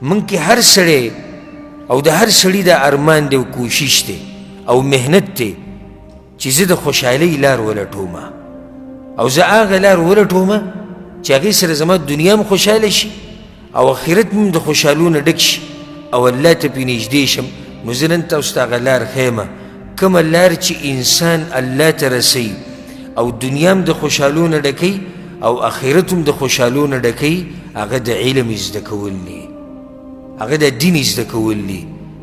مونږ کې هر سړی او د هر سړي دا ارمان دی او کوشش دی او محنت دی چې زه د خوشحالۍ لار ولټوم، او زه هغه لار ولټوم چې هغې سره زما دنیا هم خوشحاله شي او آخرت هم د خوشحالو نه ډک شي او الله ته پې نږدې شم. نو زه نن تاسو ته هغه لار ښیم کومه لار چې انسان الله ته رسوي او دنیا هم د خوشحالو نه ډکوي او آخرت هم د خوشحالو نه ډکوي. هغه د علم زده کول دي، هغه د دین زده کول دي.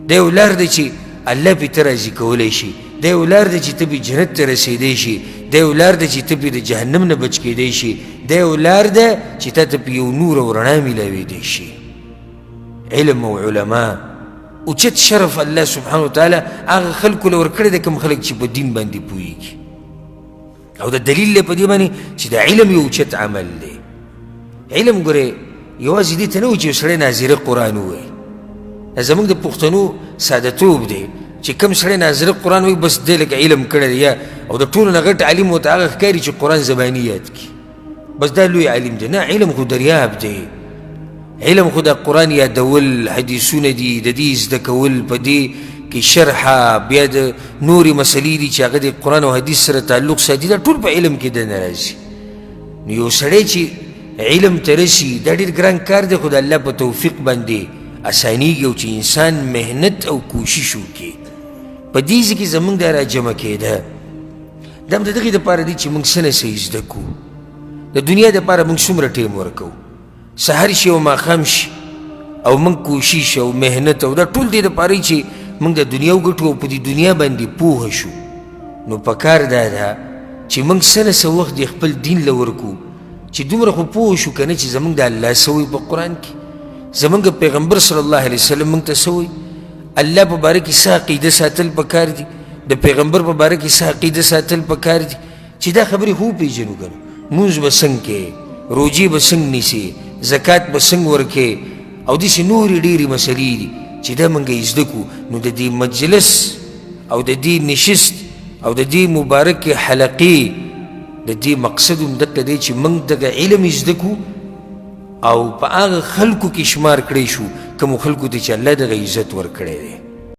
دا یو لار ده چې الله پې ته راضي کولی شي، دا یو لار ده چې ته پې جنت ته رسېدی شي، دا یو لار ده چې ته پې د جهنم نه بچ کېدی شي، دا یو لار ده چې تا ته پې یو نور او رڼا میلاوېدی شي. علم او علما اوچت شرف الله سبحانه وتعالی هغه خلکو له ورکړی دی کوم خلک چې په دین باندې پوهېږي. او د دلیل دی په دې باندې چې د علم یو اوچت عمل دی. علم ګورې یوازې دې ته نه وایي چې یو سړی ناظره قرآن ووایي. دا زموږ د پښتنو سادهتوب دی چې کوم سړی ناظره قرآن وایي بس دی لکه علم کړی دی، یا او د ټولو نه غټ عالم ورته هغه ښکاري چې قرآن زباني یاد کړي، بس دا لوی عالم دی. نه، علم خو دریاب دی. علم خو د قرآن یادول، حدیثونه دي د دې زده کول، په دې کې شرحه، بیا د نورې مسلې دي چې هغه د قرآن او حدیث سره تعلق ساتي، دا ټول په علم کې دننه راځي. نو یو سړی چې علم ته رسي دا ډېر ګران کار دی، خو د الله په توفیق باندې اسانیږي، او چې انسان محنت او کوشش وکړي. په دې ځای کې زموږ دا راجمع کېده دا هم د دغې دپاره دی چې موږ څه نه څه زده کړو. د دنیا دپاره موږ څومره ټایم ورکوو، سهار شي او ماښام شي، او موږ کوشش او محنت او دا ټول دې دپاره چې موږ د دنیا وګټو او په دې دنیا باندې پوه شو. نو پکار دا ده چې موږ څه نه څه وخت د خپل دین له ورکو چې دومره خو پوه شو که نه چې زموږ د الله څه وایي په قرآن کې، زموږ پیغمبر صلی الله علیه وسلم موږ ته څه وایي، الله په باره کې څه عقیده ساتل پکار دي، د پیغمبر په باره کې څه عقیده ساتل پکار دي، چې دا خبرې خو وپېژنو که نه. مونځ به څنګه کوې، روژې به څنګه نیسې، زکات به څنګه ورکوې، او داسې نورې ډېرې مسلې دي چې دا موږ یې زده کړو. نو د دې مجلس او د دې نشست او د دې مبارکې حلقې د دې مقصد هم دقه دی چې موږ دغه علم زده کړو او په هغه خلکو کې شمار کړی شو کومو خلکو ته چې الله دغه عزت ورکړی دی.